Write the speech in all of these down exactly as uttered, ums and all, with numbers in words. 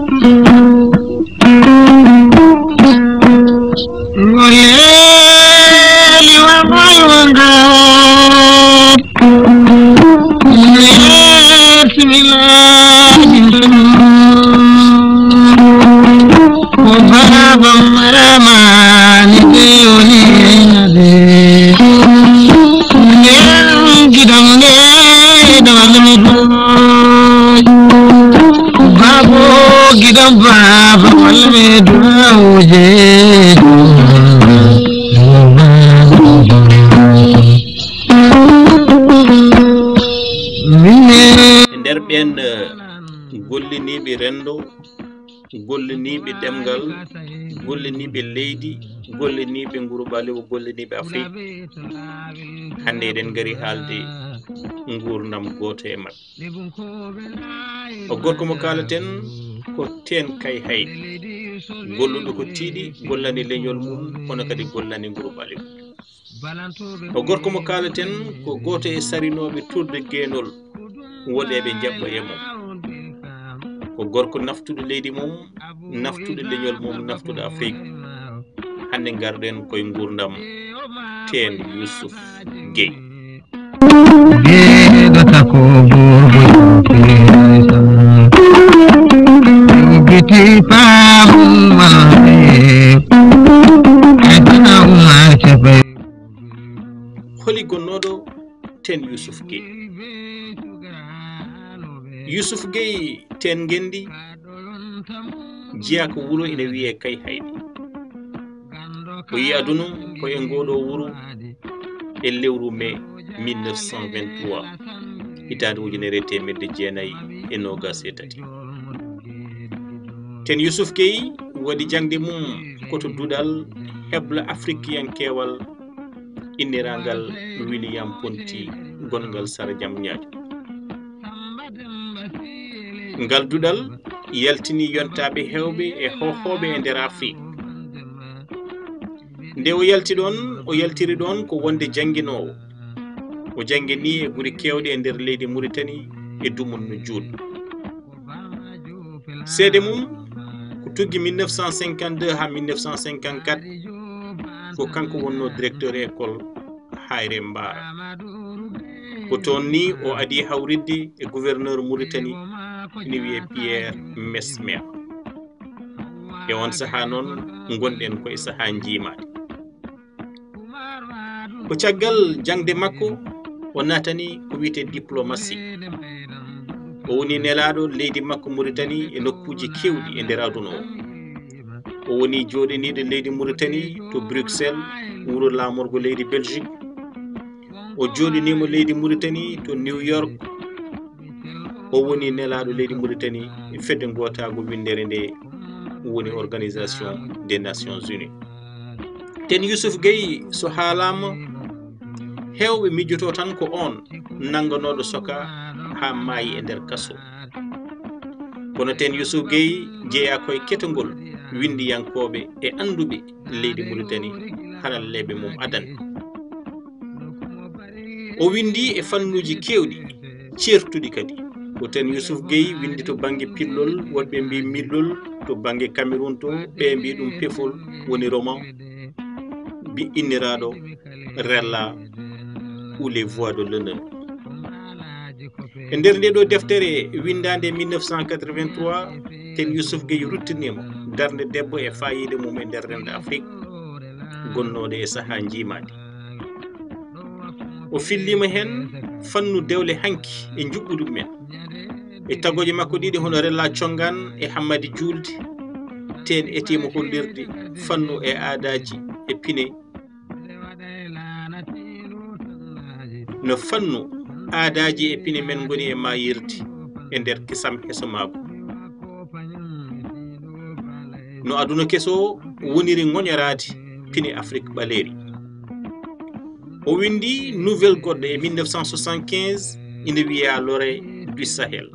Ngoleli wa malwanga. Bismillah. Ko baba marama ni de oni nade. Nen gidam ne da wala me duwawuje. Babo gidam baba wala me duwawuje. E nder ɓen, eh, golliniiɓe renndo, golliniiɓe ɗemngal, golliniiɓe leydi, golliniiɓe nguru ɓaleewu, golliniiɓe Afrik, hannde eɗen ngari haalde nguurndam gooto e maɓɓe. O gorko mo kaalaten ko Teen Kay Haydi, golluɗo ko tiiɗi, gollani leñol mum, kono kadi gollani nguru ɓaleewu. O gorko mo kaalaten ko gooto e sarinooɓe tour de geenol, woɗeeɓe njaɓɓo e mum. Ko gorko naftuɗo leydi mum, naftuɗo leñol mum, naftuɗo Afrik. Hannde ngarɗen koye nguurndam Teen Yuusuf Gey. Geɗo tako burgo yonki sam. Ubiti pamu maye. Aitana umar chapai. Holi gonnooɗo Teen Yuusuf Gey? Yuusuf Gey Teen Ngenndi, jeyaa ko wuro ina wiyee Kay Haydi. O yi aduna ko e ngooɗoo wuro e lewru mee mille neuf cent vingt-trois, hitaande ujunere e teemedde jeenayi e noogaas e tati. Teen Yuusuf Gey waɗi jaŋde mum ko to duɗal heblo afrikiyankeewal inniraangal William Ponty, gonngal Sara Jam Ñaajo. Ngal duɗal yaltini yontaaɓe heewɓe e hoohooɓe e nder Afrik. Nde o yalti ɗoon, o yaltiri ɗoon ko wonde jannginoowo. O janngini e gure keewɗe e nder leydi Muritani e dumunna juutɗo. Seede mum ko tuggi mille neuf cent cinquante-deux haa mille neuf cent cinquante-quatre, ko kanko wonnoo directeur école Hayre Mbaara. Ko toon ni o adii hawritde e gouverneur Muritani, ina wiyee Pierre Mesmer. E oon sahaa noon, ngonɗen ko e sahaa njiimaandi. Ko caggal jaŋde makko, o naatani ko wiyetee diplomatie. O woni nelaaɗo leydi makko Muritani e nokkuuji keewɗi e nder aduna o. O woni jooɗaniiɗo leydi Muritani to Bruxelles, wuro laamorgo leydi Belgique. O jooɗaniima leydi Muritani to New York. O woni nelaaɗo leydi Muritani e fedde ngootaago winndere nde woni Organisation des Nations Unies. Teen Yuusuf Gey, so haalaama, heewɓe miijotoo tan ko oon nannganooɗo soka haa maayi e nder kaso. Kono Teen Yuusuf Gey jeyaa ko e ketogol winndiyankooɓe e annduɓe leydi Muritani, haralleeɓe mum adannde. O winndi e fannuuji keewɗi, ceertuɗi kadi. Ko Teen Yuusuf Gey winndi to bannge pillol, woɗɓe mbii millol, to bannge Cameroun to, ɓe mbii ɗum pefol, woni roman, bi inniraaɗo Rella ou les Voix de l'honneur. E nder nde ɗo deftere winndaande mille neuf cent quatre-vingt-trois, Teen Yuusuf Gey ruttiniima darnde debbo e faayiida mum e nder renndo Afrik, gonnooɗo e sahaa njiimaandi. O filliima heen fannu dewle hanki e njuɓɓudi mumen. E tagooje makko ɗiɗi hono Rella Congaan e Hammadi Juulde, Teen etiima hollirde fannu e aadaaji e pine. No fannu aadaaji e pine men ngoni e maayirde e nder kisam heso maagu. No aduna keso woniri ŋoñoraade pine Afrik ɓaleeri. O winndi nouvelle goɗɗo e mille neuf cent soixante-quinze, ina wiyee L'Oreille du Sahel.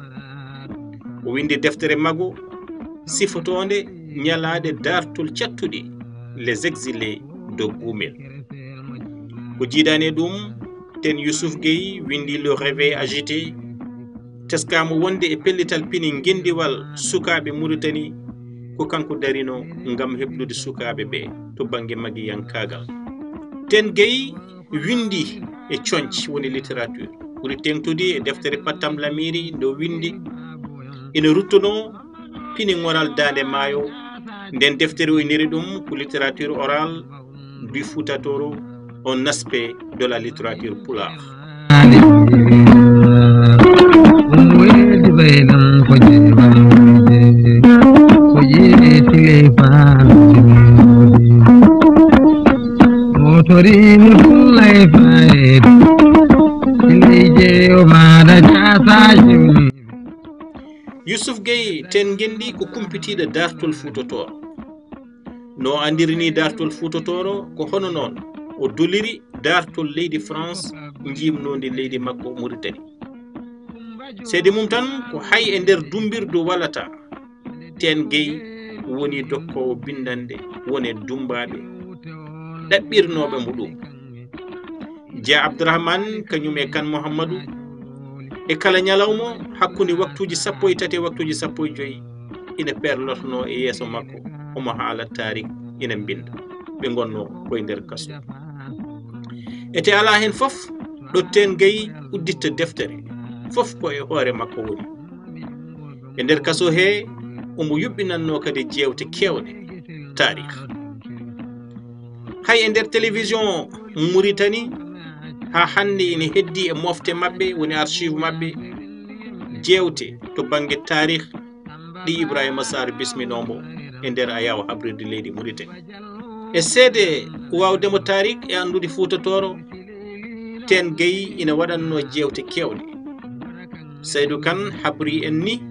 O winndi deftere mago sifotoonde ñalaaɗe daartol cattuɗe, Les Exilés de Goumel. Ko jiidaani e ɗum, Teen Yuusuf Gey winndi Le Réveil agité, Teskaama wonde e pellital pine ngenndiwal sukaaɓe Muritani, ko kanko darinoo ngam heblude sukaaɓe ɓe to bannge magiyankaagal. Teen Gey winndi e coñci, woni littérature, ɓuri teeŋtude e deftere Pattam Lamiiri nde o winndi ina ruttunoo pine ŋoral Daande Maayo. Nden deftere o inniri ɗum ko littérature orale du Fouta Tooro, un aspect de la littérature pulaar. Yusuf Gey Teen Ngenndi ko kumpitiiɗo daartol Fuuta Tooro. No o anndiri ni daartol Fuuta Tooro, ko hono noon o doliri daartol leydi France, njiimnondi leydi makko Muritani. Seede mum tan ko hay e nder dumbirdu walata, Teen Gey woni dokkoowo bindannde won e dummbaaɓe ɗaɓɓirnooɓe mo ɗum. Jeya Abdourahmane kañum e Kan Muhammadu, e kala ñalawma hakkunde waktuuji sappo e tati e waktuuji sappo e joy, ina perlotnoo e yeeso makko, omo haala taarik, ina mbinnda. Ɓe ngonnoo ko e nder kaso. Ete alaa heen fof ɗo Teen Gey udditta deftere, fof ko e hoore makko woni. E nder kaso he, omo yuɓɓinannoo kadi jeewte keewɗe taarik. Hay e nder télévision Muritani, haa hannde ina heddii e mofte maɓɓe, woni archive maɓɓe, jeewte to bannge taarik ɗi Ibrahima Sarr bisminoo mo e nder Ayaawo Habrirde leydi Muritani. E seede waawde mo taarik e anndude Fuuta Tooro, Teen Gey ina waɗannoo jeewte keewɗe. Saydu Kan habri en ni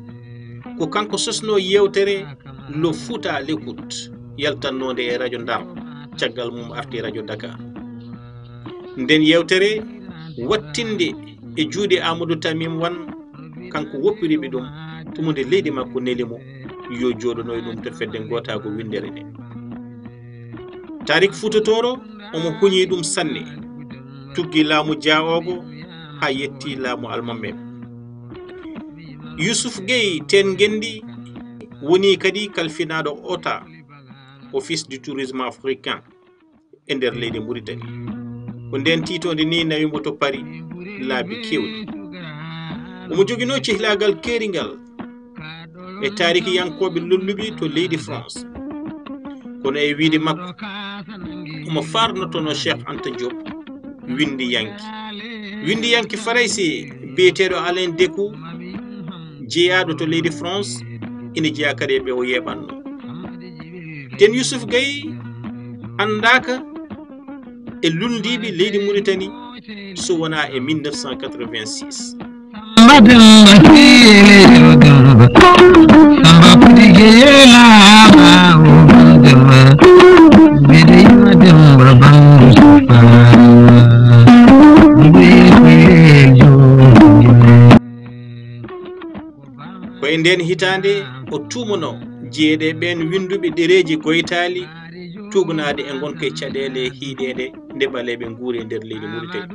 ko kanko sosnoo yeewtere Le Fouta à l'écoute, yaltannoonde e rajo Ndar, caggal mum arti rajo Dakar. Nden yeewtere wattinde e juuɗe Amadou Tamim Wan, kanko woppiriɓe ɗum, tuma nde leydi makko neli mo yo jooɗono e ɗum to fedde ngootaago winndere nde. Taarik Fuuta Tooro omo huñi ɗum sanne, tuggi laamu Jaa Oogo haa yetti laamu Almameeɓe. Yusuf Gey Teen Ngenndi woni kadi kalfinaaɗo OTA, Office du Tourisme Africain, e nder leydi Muritani. Ko ndeen tiitoonde ni nawi mo to Paris laabi keewɗi. Omo joginoo cehlaagal keeringal e taarikiyankooɓe lolluɓe to leydi France. Kono e wiyde makko, omo faarnotonoo Cheikh Anta Diop, winndiyanke. Winndiyanke Farayse biyeteeɗo Alain Dekou, jeyaaɗo to leydi France, ina jeyaa kadi e ɓe o yeeɓannoo. Teen Yusuf Gey anndaaka e luulndiiɓe leydi Muritani so wonaa e mille neuf cent quatre-vingt-six. Samba Demba Sile yo Demba, Samba Kutike ye Lama o Demba, Bede Yuma Demba Bandu Sufa, Bede Yuma Demba. Ko e ndeen hitaande o tuumanoo jeyeede ɓeen winnduɓe ɗereeji goytaali, tuugnaade e ngonka e caɗeele e hiiɗeede nde ɓaleeɓe nguuri e nder leydi Muritani.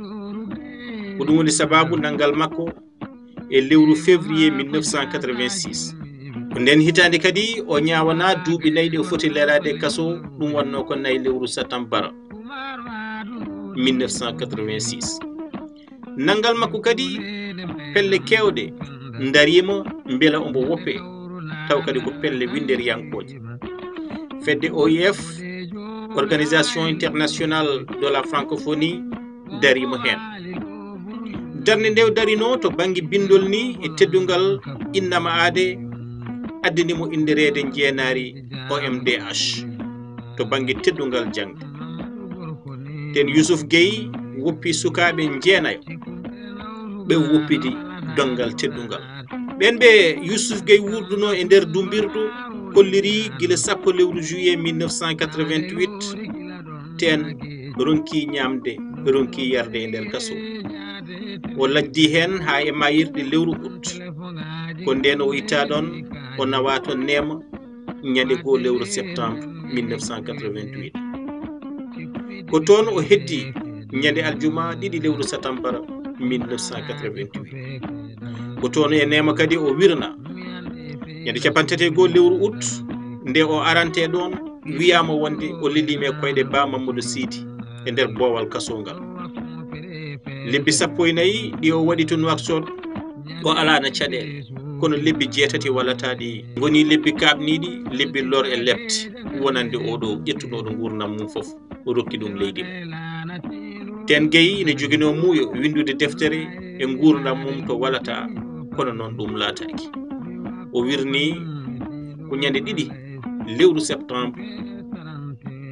Ko ɗum woni sabaabu nanngal makko e lewru février mille neuf cent quatre-vingt-six. Ko ndeen hitaande kadi o ñaawanaa duuɓi nayi ɗi o foti leraade e kaso, ɗum wonnoo ko nayi lewru satambara mille neuf cent quatre-vingt-six. Nanngal makko kadi, pelle keewɗe ndariima mbela omo woppee, taw kadi ko pelle winnderiyankooje. Fedde O I F, Organisation Internationale de la Francophonie, dariima heen. Darnde nde o darinoo to bannge binndol ni e teddungal Innama Aade addani mo inndereede njeenaari O M D H to bannge teddungal jaŋde. Teen Yusuf Gey woppi sukaaɓe njeenayo, ɓe woppidi donngal teddungal. Ɓeen ɓe Yusuf Gey wuurdunoo e nder dumbirdu kolliri gila sappo lewru juillet mille neuf cent quatre-vingt-huit, Teen ronki ñaamde, ronki yarde e nder kaso. O lajdi heen haa e maayirɗe lewru août. Ko ndeen o ittaa ɗoon, o nawaa toon Neema, ñande goo lewru septembre mille neuf cent quatre-vingt-huit. Ko toon o heddi ñande aljuma ɗiɗi lewru satambara mille neuf cent quatre-vingt-huit. Ko toon e Neema kadi o wirnaa. Ñande capanɗe tati e goo lewru ut, nde o arantee ɗoon, wiyaama wonde o leliima e koyɗe Ba Mamadou Sidi e nder boowal kasoo ngal. Lebbi sappo e nayi ɗi o waɗi to Nouakchott, o alaano caɗeele, kono lebbi jeetati walla tati ɗi ngonii lebbi kaaɓniiɗi, lebbi lor e lepte, wonande oo ɗoo ƴettunooɗo nguurndam mum fof, o rokki ɗum leydi mum. Teen Gueye ina joginoo muuyo winndude deftere e nguurndam mum to Walata, kono noon ɗum laataaki. O wirnii ko ñande ɗiɗi lewru septembre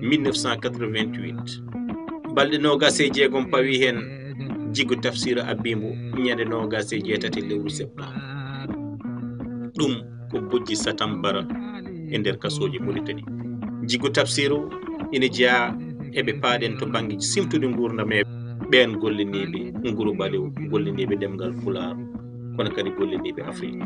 mille neuf cent quatre-vingt-huit. Balɗe noogaas e jeegom pawi heen Jiggo Tafsiru Abbiibu ñande noogaas e jeetati lewru septembre. Ɗum ko bojji Satambara e nder kasooji Mauritanie. Jiggo Tafsiru ina jeyaa e ɓe paaɗen to bannge simtude nguurndam e ɓeen golliniiɓe nguru ɓalew, golliniiɓe ɗemngal Pulaar, kono kadi golliniiɓe Afrik.